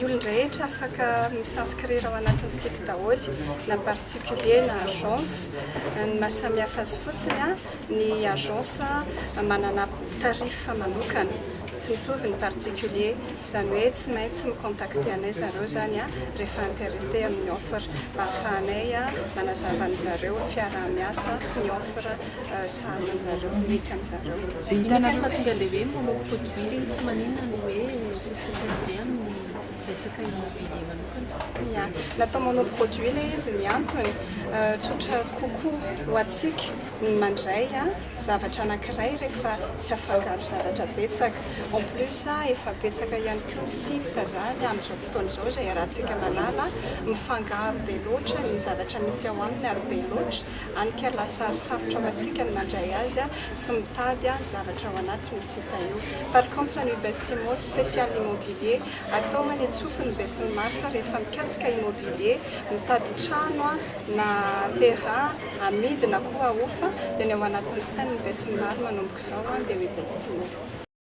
Ny olon-drehetra afaka mi-s'inscrire ao anatin'ny site daholo, na particulier na agence. Ny mahasamihafa azy fotsiny, ny agence manana tarif manokana, tsy mitovy ny particulier. Izany hoe tsy maintsy mi-contacter anay zareo zany rehefa intéressé amin'ny offre, mba ahafahanay manazava an'zareo ny fiaraha-miasa sy ny offre sahaza an'zareo, mety amin'zareo. Inona no mahatonga le hoe monoproduit le izy, maninona no hoe se spécialisé amin'ny resaka immobilier manokana? Ya, natao monoproduit le izy, ny antony tsotra kokoa ho antsika ny mandray zavatra anankiray rehefa tsy afangaro zavatra betsaka. En plus, efa betsaka ihany koa ny site zany amin'izao fotoana izao izay iarahantsika malala, mifangaro be loatra ny zavatra misy ao aminy ary be loatra any ka lasa sarotra ho antsika ny mandray azy sy mitady zavatra ao anatin'io site io. Par contre, ny Webestimo spécial immobilier, atao any an-tsofiny be sy ny maro fa rehefa mikasika immobilier, mitady trano na terrain amidina koa ahofa, dia ny ao anatin'ny sain'ny be sy ny maro manomboka izao dia Webestimo.